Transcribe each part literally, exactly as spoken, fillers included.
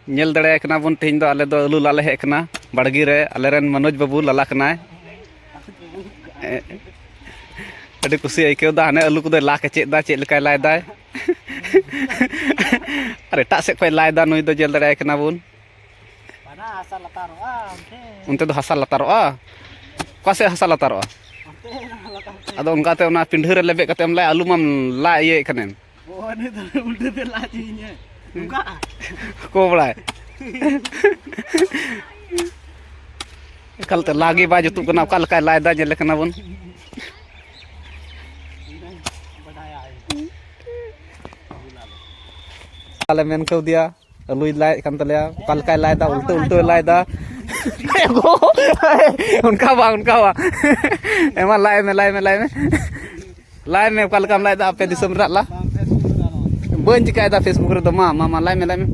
ᱧᱮᱞ ᱫᱟᱲᱮᱭᱟᱭ ᱠᱟᱱᱟ ᱵᱚᱱ, ᱛᱮᱦᱮᱧ ᱫᱚ ᱟᱞᱮ ᱫᱚ ᱟᱹᱞᱩ ᱞᱟ ᱞᱮ ᱦᱮᱡ ᱠᱟᱱᱟ ᱵᱟᱲᱜᱮ ᱨᱮ᱾ ᱟᱞᱮ ᱨᱮᱱ ᱢᱚᱱᱳᱡᱽ ᱵᱟᱹᱵᱩ ᱞᱟᱞᱟ ᱠᱟᱱᱟᱭ᱾ ᱮ, ᱟᱹᱰᱤ ᱠᱩᱥᱤ ᱟᱹᱭᱠᱟᱹᱣ ᱫᱟ, ᱦᱟᱱᱮ ᱟᱹᱞᱩ ᱠᱚᱫᱚᱭ ᱞᱟ ᱠᱮᱪᱮᱫ ᱫᱟ, ᱪᱮᱫ ᱞᱮᱠᱟᱭ ᱞᱟᱭ ᱫᱟᱭ᱾ ᱟᱨ ᱮᱴᱟᱜ ᱥᱮᱫ ᱠᱷᱚᱡ ᱞᱟᱭ ᱫᱟ ᱱᱩᱭ ᱫᱚ, ᱧᱮᱞ ᱫᱟᱲᱮᱭᱟᱭ ᱠᱟᱱᱟ ᱵᱚᱱ᱾ ᱵᱟᱱᱟ ᱦᱟᱥᱟ ᱞᱟᱛᱟᱨᱚᱜᱼᱟ ᱚᱱᱛᱮ᱾ ᱚᱱᱛᱮ ᱫᱚ ᱦᱟᱥᱟ ᱞᱟᱛᱟᱨᱚᱜᱼᱟ? ᱚᱠᱟ ᱥᱮᱫ ᱦᱟᱥᱟ ᱞᱟᱛᱟᱨᱚᱜᱼᱟ? ᱚᱱᱛᱮ ᱞᱟᱛᱟᱨ ᱛᱮ᱾ ᱟᱫᱚ ᱚᱱᱠᱟᱛᱮ ᱚᱱᱟ ᱯᱤᱸᱰᱷᱟᱹ ᱨᱮ ᱞᱮᱵᱮᱫ ᱠᱟᱛᱮ ᱮᱢ ᱞᱟᱭᱟ, ᱟᱹᱞᱩ ᱢᱟᱢ ᱞᱟ ᱤᱭᱟᱹᱭᱮᱫ ᱠᱷᱟᱱᱮᱢ᱾ ᱚ, ᱩᱱᱤ ᱫᱚ ᱩᱞᱴᱟᱹ ᱛᱮ ᱞᱟᱡ ᱤᱧ ᱱᱚᱝᱠᱟ᱾ ᱠᱚ ᱵᱟᱲᱟᱭ᱾ ᱮᱠᱟᱞᱛᱮ ᱞᱟ ᱜᱮ ᱵᱟᱭ ᱡᱩᱛᱩᱜ ᱠᱟᱱᱟ, ᱚᱠᱟ ᱞᱮᱠᱟᱭ ᱞᱟᱭ ᱫᱟ, ᱧᱮᱞᱮ ᱠᱟᱱᱟ ᱵᱚᱱ᱾ ᱟᱞᱮ ᱢᱮᱱ ᱠᱟᱣᱫᱮᱭᱟ, ᱟᱹᱞᱩᱭ ᱞᱟᱭᱮᱫ ᱠᱟᱱ ᱛᱟᱞᱮᱭᱟ, ᱚᱠᱟ ᱞᱮᱠᱟᱭ ᱞᱟᱭ ᱫᱟ, ᱩᱞᱴᱟᱹ ᱩᱞᱴᱟᱹᱭ ᱞᱟᱭ ᱫᱟ᱾ ᱚᱱᱠᱟ ᱵᱟᱝ, ᱚᱱᱠᱟ ᱵᱟᱝ᱾ ᱮᱢᱟ ᱞᱟᱭ ᱢᱮ, ᱞᱟᱭ ᱢᱮ, ᱞᱟᱭ ᱢᱮ᱾ ᱞᱟᱭ ᱢᱮ, ᱚᱠᱟ ᱞᱮᱠᱟᱢ ᱞᱟᱭ ᱫᱟ ᱟᱯᱮ ᱫᱤᱥᱚᱢ ᱨᱮᱱᱟᱜ ᱞᱟ? ᱵᱟᱹᱧ ᱪᱤᱠᱟᱭ ᱫᱟ Facebook ᱨᱮᱫᱚ, ᱢᱟ, ᱢᱟ, ᱢᱟ, ᱞᱟᱭ ᱢᱮ, ᱞᱟᱭ ᱢᱮ᱾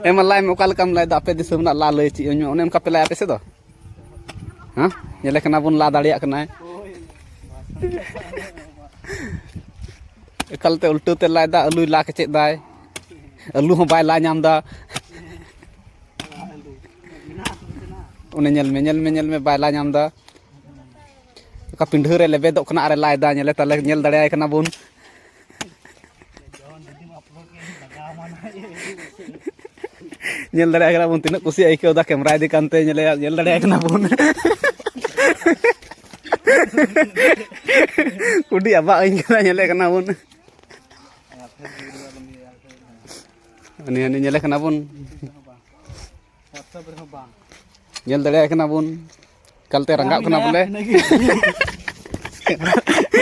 ᱮ ᱢᱟ, ᱞᱟᱭ ᱢᱮ, ᱚᱠᱟ ᱞᱮᱠᱟᱢ ᱞᱟᱭ ᱫᱟ ᱟᱯᱮ ᱫᱤᱥᱚᱢ ᱨᱮᱱᱟᱜ ᱞᱟ? ᱞᱟᱹᱭ ᱪᱮᱫ ᱟᱹᱧ ᱢᱮ, ᱚᱱᱮ ᱚᱱᱠᱟ ᱯᱮ ᱞᱟᱭᱟ ᱟᱯᱮ ᱥᱮᱫ ᱫᱚ? ᱦᱮᱸ? ᱧᱮᱞᱮ ᱠᱟᱱᱟ ᱵᱚᱱ, ᱞᱟ ᱫᱟᱲᱮᱭᱟᱜ ᱠᱟᱱᱟᱭ᱾ ᱮᱠᱟᱞᱛᱮ ᱩᱞᱴᱟᱹ ᱛᱮ ᱞᱟᱭ ᱫᱟ, ᱟᱹᱞᱩᱭ ᱞᱟ ᱠᱮᱪᱮᱫ ᱫᱟᱭ᱾ ᱟᱹᱞᱩ ᱦᱚᱸ ᱵᱟᱭ ᱞᱟ ᱧᱟᱢ ᱫᱟ᱾ ᱚᱱᱮ ᱧᱮᱞ ᱢᱮ, ᱧᱮᱞ ᱢᱮ, ᱧᱮᱞ ᱢᱮ, ᱵᱟᱭ ᱞᱟ ᱧᱟᱢ ᱫᱟ᱾ ᱚᱠᱟ ᱯᱤᱸᱰᱷᱟᱹ ᱨᱮ ᱞᱮᱵᱮᱫᱚᱜ ᱠᱟᱱᱟ ᱟᱨᱮ ᱞᱟᱭ ᱫᱟ, ᱧᱮᱞᱮ ᱛᱟᱞᱮ, ᱧᱮᱞ ᱫᱟᱲᱮᱭᱟᱭ ᱠᱟᱱᱟ ᱵᱚᱱ᱾ ᱧᱮᱞ ᱫᱟᱲᱮᱭᱟᱜ ᱠᱟᱱᱟ ᱵᱚᱱ, ᱛᱤᱱᱟᱹᱜ ᱠᱩᱥᱤ ᱟᱹᱭᱠᱟᱹᱣ ᱫᱟ, ᱠᱮᱢᱨᱟ ᱤᱫᱤ ᱠᱟᱱᱛᱮ ᱧᱮᱞᱮ, ᱧᱮᱞ ᱫᱟᱲᱮᱭᱟᱜ ᱠᱟᱱᱟ ᱵᱚᱱ᱾ ᱠᱩᱰᱤ ᱟᱵᱟᱜ ᱟᱹᱧ ᱠᱟᱱᱟ, ᱧᱮᱞᱮ ᱠᱟᱱᱟ ᱵᱚᱱ᱾ ᱦᱟᱹᱱᱤ, ᱦᱟᱹᱱᱤ ᱧᱮᱞᱮ ᱠᱟᱱᱟ ᱵᱚᱱ᱾ ᱧᱮᱞ ᱫᱟᱲᱮᱭᱟᱜ ᱠᱟᱱᱟ ᱵᱚᱱ, ᱮᱠᱟᱞᱛᱮ ᱨᱟᱸᱜᱟᱣ ᱠᱟᱱᱟ ᱵᱚᱞᱮ᱾